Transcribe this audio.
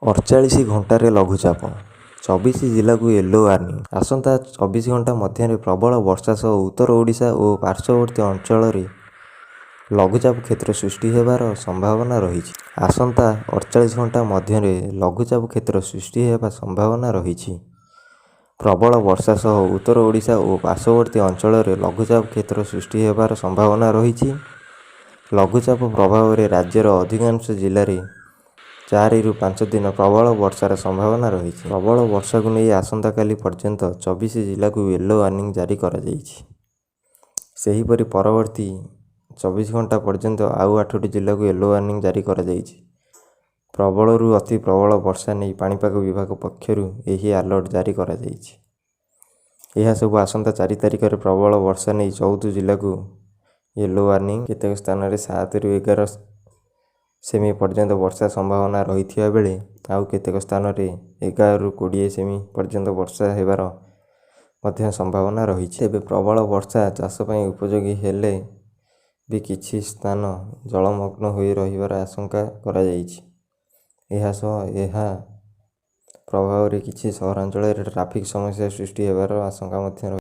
48 ଘଣ୍ଟାରେ ଲଘୁଚାପ, 24 ଜିଲ୍ଲାକୁ ୟେଲୋ ୱାର୍ଣ୍ଣିଂ। ଆସନ୍ତା 24 ଘଣ୍ଟା ମଧ୍ୟରେ ପ୍ରବଳ ବର୍ଷା ସହ ଉତ୍ତର ଓଡ଼ିଶା ଓ ପାର୍ଶ୍ୱବର୍ତ୍ତୀ ଅଞ୍ଚଳରେ ଲଘୁଚାପ କ୍ଷେତ୍ର ସୃଷ୍ଟି ହେବାର ସମ୍ଭାବନା ରହିଛି। ଆସନ୍ତା 48 ଘଣ୍ଟା ମଧ୍ୟରେ ଲଘୁଚାପ କ୍ଷେତ୍ର ସୃଷ୍ଟି ହେବା ସମ୍ଭାବନା ରହିଛି। ପ୍ରବଳ ବର୍ଷା ସହ ଉତ୍ତର ଓଡ଼ିଶା ଓ ପାର୍ଶ୍ୱବର୍ତ୍ତୀ ଅଞ୍ଚଳରେ ଲଘୁଚାପ କ୍ଷେତ୍ର ସୃଷ୍ଟି ହେବାର ସମ୍ଭାବନା ରହିଛି। ଲଘୁଚାପ ପ୍ରଭାବରେ ରାଜ୍ୟର ଅଧିକାଂଶ ଜିଲ୍ଲାରେ 4ରୁ 5 ଦିନ ପ୍ରବଳ ବର୍ଷାର ସମ୍ଭାବନା ରହିଛି। ପ୍ରବଳ ବର୍ଷାକୁ ନେଇ ଆସନ୍ତାକାଲି ପର୍ଯ୍ୟନ୍ତ 24 ଜିଲ୍ଲାକୁ ୟେଲୋ ୱାର୍ଣ୍ଣିଂ ଜାରି କରାଯାଇଛି। ସେହିପରି ପରବର୍ତ୍ତୀ 24 ଘଣ୍ଟା ପର୍ଯ୍ୟନ୍ତ ଆଉ 8ଟି ଜିଲ୍ଲାକୁ ୟେଲୋ ୱାର୍ଣ୍ଣିଂ ଜାରି କରାଯାଇଛି। ପ୍ରବଳରୁ ଅତି ପ୍ରବଳ ବର୍ଷା ନେଇ ପାଣିପାଗ ବିଭାଗ ପକ୍ଷରୁ ଏହି ଆଲର୍ଟ ଜାରି କରାଯାଇଛି। ଏହାସହ ଆସନ୍ତା 4 ତାରିଖରେ ପ୍ରବଳ ବର୍ଷା ନେଇ 14 ଜିଲ୍ଲାକୁ ୟେଲୋ ୱାର୍ଣ୍ଣିଂ। କେତେକ ସ୍ଥାନରେ 7ରୁ 11 ସେମି ପର୍ଯ୍ୟନ୍ତ ବର୍ଷା ସମ୍ଭାବନା ରହିଥିବା ବେଳେ ଆଉ କେତେକ ସ୍ଥାନରେ 11ରୁ 20 ସେମି ପର୍ଯ୍ୟନ୍ତ ବର୍ଷା ହେବାର ମଧ୍ୟ ସମ୍ଭାବନା ରହିଛି। ତେବେ ପ୍ରବଳ ବର୍ଷା ଚାଷ ପାଇଁ ଉପଯୋଗୀ ହେଲେ ବି କିଛି ସ୍ଥାନ ଜଳମଗ୍ନ ହୋଇ ରହିବାର ଆଶଙ୍କା କରାଯାଇଛି। ଏହାସହ ଏହା ପ୍ରଭାବରେ କିଛି ସହରାଞ୍ଚଳରେ ଟ୍ରାଫିକ୍ ସମସ୍ୟା ସୃଷ୍ଟି ହେବାର ଆଶଙ୍କା ମଧ୍ୟ ରହିଛି।